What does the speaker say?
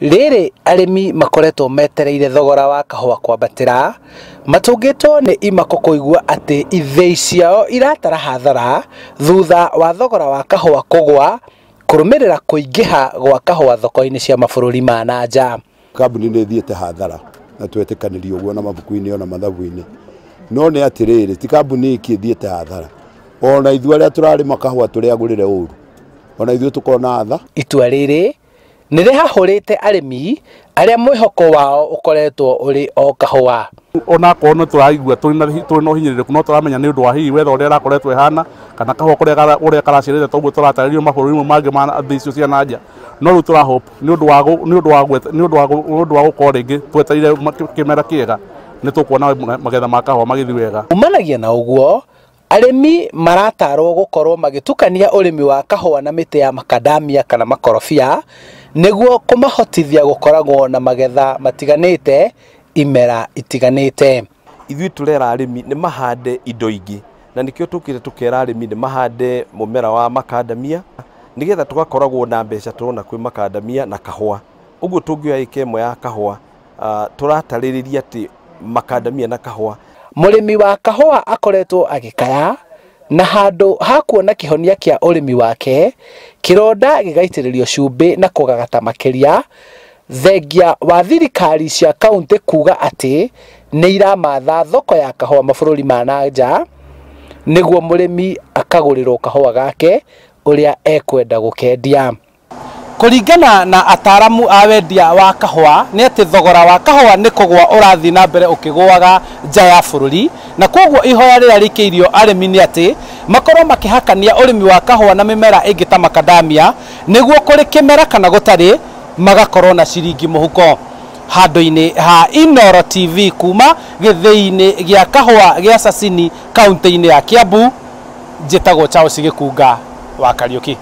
Rĩrĩ arĩmi makoretwo metereire thogora wa kahũa kwambatĩra, matũngĩtwo nĩ imako kũigua atĩ ithĩi ciao iratara hathara thutha wa thogora wa kahũa kũgwa kũrũmĩrĩra kũingĩha gwa kahũa thoko-inĩ cia mabũrũri ma na nja. Kambuni nĩ ĩthiĩte hathara na twetĩkanĩrio ũguo na mabuku-inĩ ona mathabu-inĩ, no nĩ atĩrĩrĩ, ti kambuni iki ĩthiĩte hathara, ona ithuĩ arĩa tũrarĩma kahũa tũrĩagũrĩre ũru, ona ithuĩ tũkona hatha. Itua rĩrĩ nĩ rĩhahũrĩte arĩmi arĩa mwĩhoko wao ũkoretwo ũrĩ o kahũa. Ona akorwo nĩ tũraigua tũrĩ na ũhinyĩrĩrĩku, no tũramenya nĩ ũndũ wa hihi wetha ũrĩa ĩrakoretwo ĩhana kana kahũa ũrĩa karaciarĩte toguo tũratarĩrio mabũrũri mangĩ ma thĩ icio cia na nja. No rĩu tũra hope nĩ ũndũ wa gũkorwo rĩngĩ twetereire kĩmera kĩega nĩ tũkuona magetha ma kahũa magĩthiĩ wega. Kumanagia na ũguo, arĩmi maratarwo gũkorwo magĩtukania ũrĩmi wa kahũa na mĩtĩ ya makadamia kana makorobia nĩguo kũmahotithia gũkoragwo na magetha matiganĩte imera itiganĩte. Ithuĩ tũrera arĩmi nĩ mahande indo ingĩ, na nĩkĩo tũkĩte tũkera arĩmi nĩ mahande mũmera wa makadamia nĩgetha tũgakoragwo na mbeca tũrona kwĩ makadamia na kahũa. Ũguo tũngĩoya ĩka ĩmwe ya kahũa, tũratarĩrĩria atĩ makadamia na kahũa. Mũrĩmi wa kahũa akoretwo agĩkaya na handũ ha kuona kĩhonia kĩa ũrĩmi wake, kĩronda gĩgaitĩrĩrio cumbĩ na kũgagata makĩria, thengia wa thirikari cia kaunti kuga atĩ nĩ iramatha thoko ya kahũa mabũrũri ma na nja nĩguo mũrĩmi akagũrĩrwo kahũa gake ũrĩa ekwenda gũkendia. Kũringana na ataramu a wendia wa kahũa nĩ atĩ thogora wa kahũa nĩ kũgũa ũrathiĩ na mbere ũkĩgũaga nja ya bũrũri, na koguo ihoya rĩrĩa rĩikĩirio arĩmi nĩ atĩ makorwo makĩhakania ũrĩmi wa kahũa na mĩmera ĩngĩ ta makadamia nĩguo kũrĩ kĩmera kana gũtarĩ magakorwo na ciringi mũhuko. Handũ-inĩ ha Inooro TV kuma gĩthĩi-inĩ gĩa kahũa gĩa Sasini kaunti-inĩ ya Kiambu, njĩtagwo Charles Gĩkunga wa Kariũki.